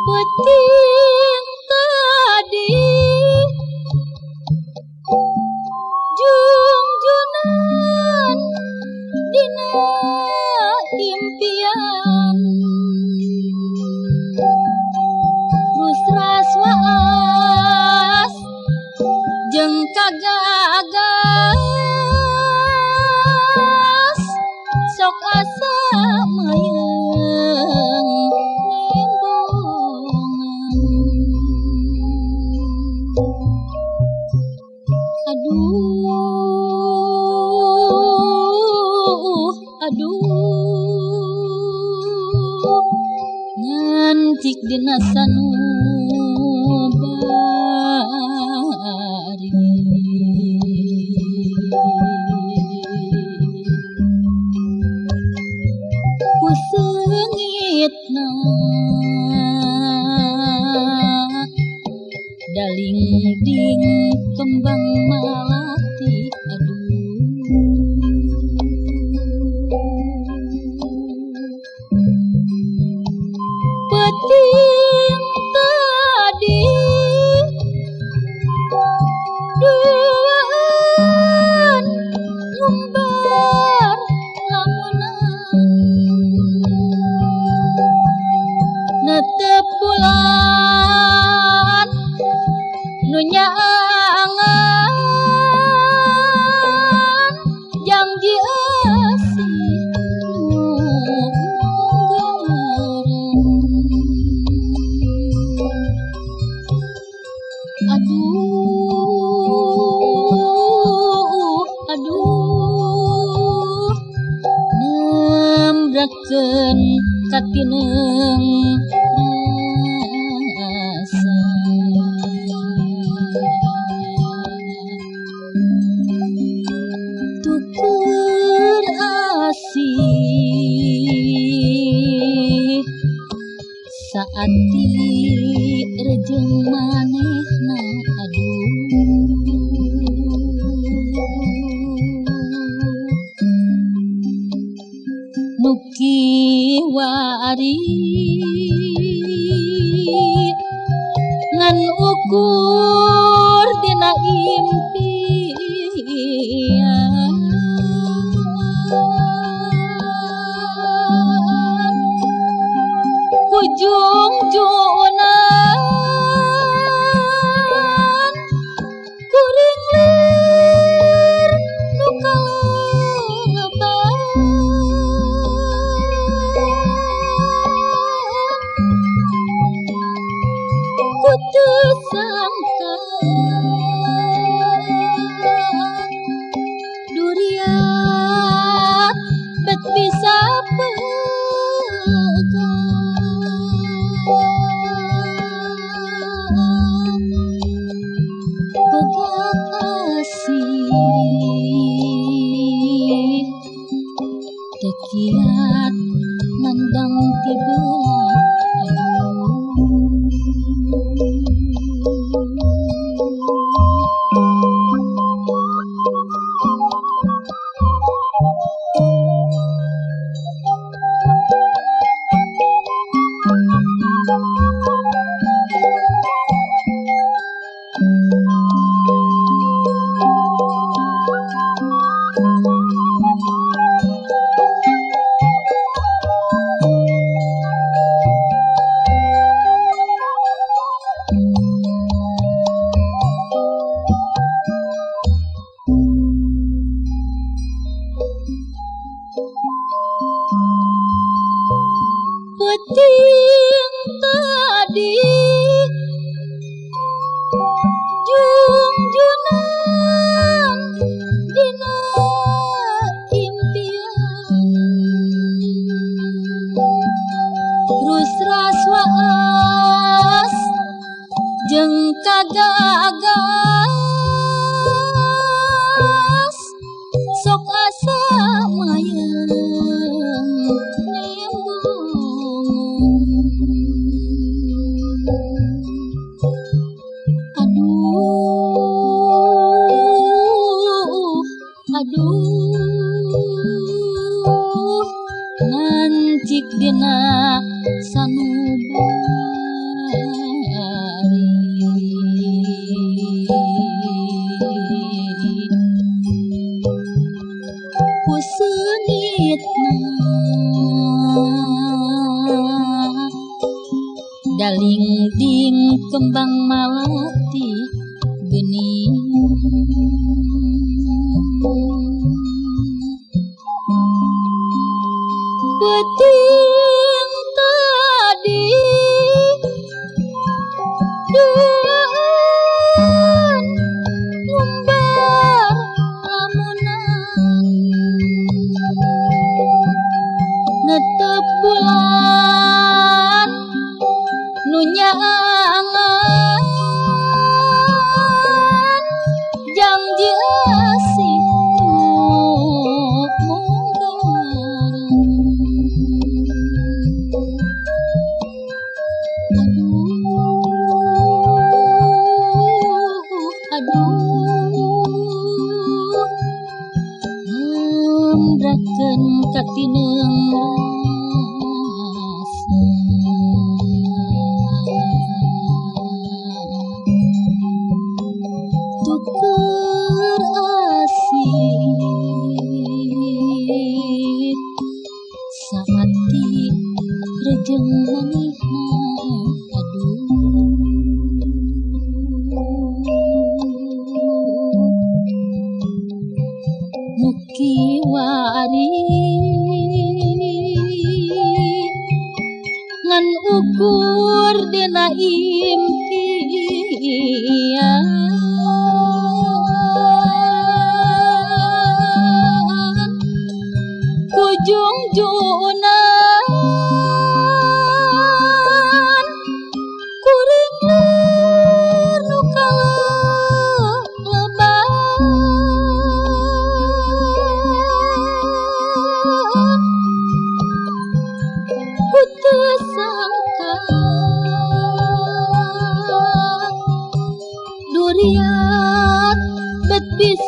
Peuting tadi jungjunan dina impian rusras waas jeung kagagas sok asa meuyang. Aduh, aduh, ngancik dina sanubari. Ku seungitna dalingding kembang malati. Aduh, peuting tadi duaan ngumbar lamunan netep bulan nu nyaangan janji asih nu munggaran. Aduh, aduh, nembrakeun katineng rasa. Tukur asih saati rejeng manehna. Aduh, nu kiwari ngan ukur dina impian. Ku jungjungan kuring lir nu kaleban ku teu sangka duriat bet bisa pegang. Pegat asih teu kiat nandang ti belah. Aduh. ngagagas sok asa mayeng nembungan. Aduh aduh ngancik dina sanubari. Ku seungitna dalingding kembang malati geuning. Peuting tadi duaan ngumbar lamunan netep bulan nu nyaangan janji asih nu munggaran. Aduh aduh ngembrakeun katineung rasa tuker asih saati rejeng manehna. Aduh muki wari ngan ukur dina impian. Kujung-junan kuring leur nu kaleleban ku teu sangka duriat bet bisa